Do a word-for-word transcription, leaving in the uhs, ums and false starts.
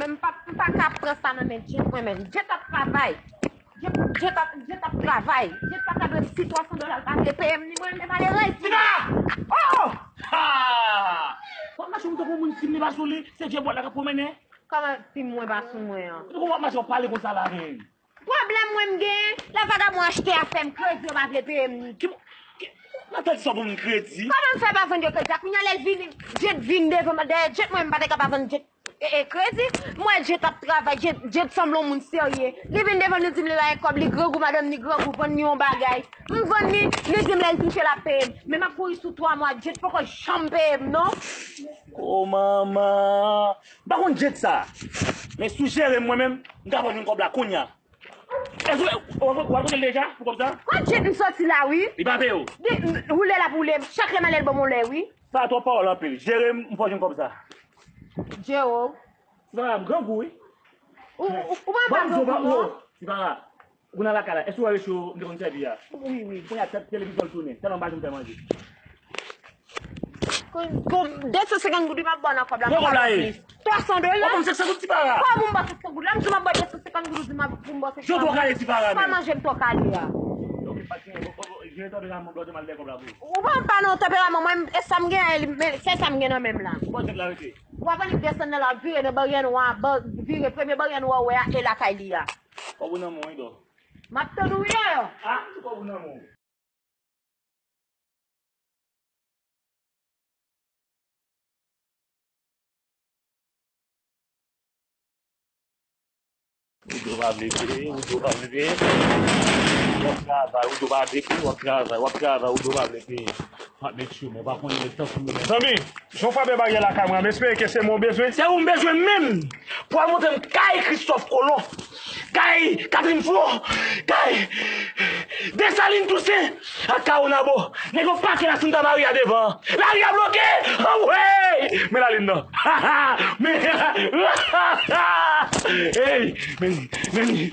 M pa, m pa ka pran sa nan men Jet mwen menm. Jet ap travay. Jet, Jet ap, Jet ap travay. Jet pa ka dwe si twa san dola l pa vle peye m ni mwen, men malerèz. Tika! Oh! Ha! W ap mache m tankou moun si m li pa sou li, se Jet bwat la k ap pwomennen. Kòman si m mwen pa sou mwen an? Tankou w ap mache w ap pale konsa la menm. Pwoblèm mwen m genyen, lè vagabon achte afè m, kredi yo pa vle peye m ni. Ki, ki, nan tèt sa pou m kredi? Kòman m fè pa vann yo kredi a? Kounye a lè l vini, Jet vin devan m, dèyè Jet mwen m pa te ka pa vann Jet e, e, kredi. M wè Jet ap travay, Jet, Jet sanble yon moun serye. Li vin devan m, li di m li pa gen kòb, li grangou, madanm ni grangou, vann ni yon bagay. M vann ni, li di m lè l touche l ap peye m. Men m ap kouri sou twa mwa, Jet poko janm peye m non. O manman, m pa konn Jet sa. Men si w jere m mwen menm, m ka vann yon kòb la kounye a. Èske w, w, w ap konnen l deja pou kòb sa? Kot Jet m soti la wi. Li pa peye w? Li, m, woule l ap woule m. Chak lè m ale l ban m yon lè wi. Sa twòp pawòl anpil. Jere m, m fò jwenn kòb sa. Jere w. Tipara, m grangou wi. Ou, ou, ou pa grangou non. Tipara, ou nan lakay la. Èske w wè recho m te konn sèvi a? Wi, wi. Kounye a tèt televizyon l tounen. Tèlman m pa janm fè manje. Kon, kon, de san senkant goud wi m ap ba w nan kòb la. Pran kòb la ye. Twa san dola. Ou ban m senk san goud Tipara. Kòman m ba w senk san goud la? M di w m ap ba w de san senkant goud, ou di m ap, pou m ba w senk san goud. Jan w twò kale Tipara menm. Pa manje m twò kale a. Ok, pa t gen, o, o, o, jere tanperaman w, m ap mal dèyè kòb la pou ou. Ou pa pa nan tanperaman mwen, e sa m gen, e, men, se sa m gen nan men m la. Ou pa t la rete. W ap annik desann nan la, vire nan baryè nwa, ba, vire premye baryè nwa ou wè a, e lakay li a. Kòb ou nan men w wi, dò. M ap tann ou wi, dò. Ah, kòb ou nan men w. Ou di w pa vle peye, ou di w pa vle peye. W ap travay, ou di w pa vle peye, w ap travay, w ap travay, ou di w pa vle peye. W ap met chomè, w pa konn nèg tankou yo. Zanmi, jan w frape baryè lakay mwen an, m espere ke se mwen w bezwen. Se ou m bezwen menm pou al montre m kay Kristòf Kolon, kay Katrin Fo, kay Desalin Tousen ak Kawonabo. Nèg yo pake la Santa Maria devan. Lari a bloke! Anmwey! Men lalin nan. Men, hey, men, men.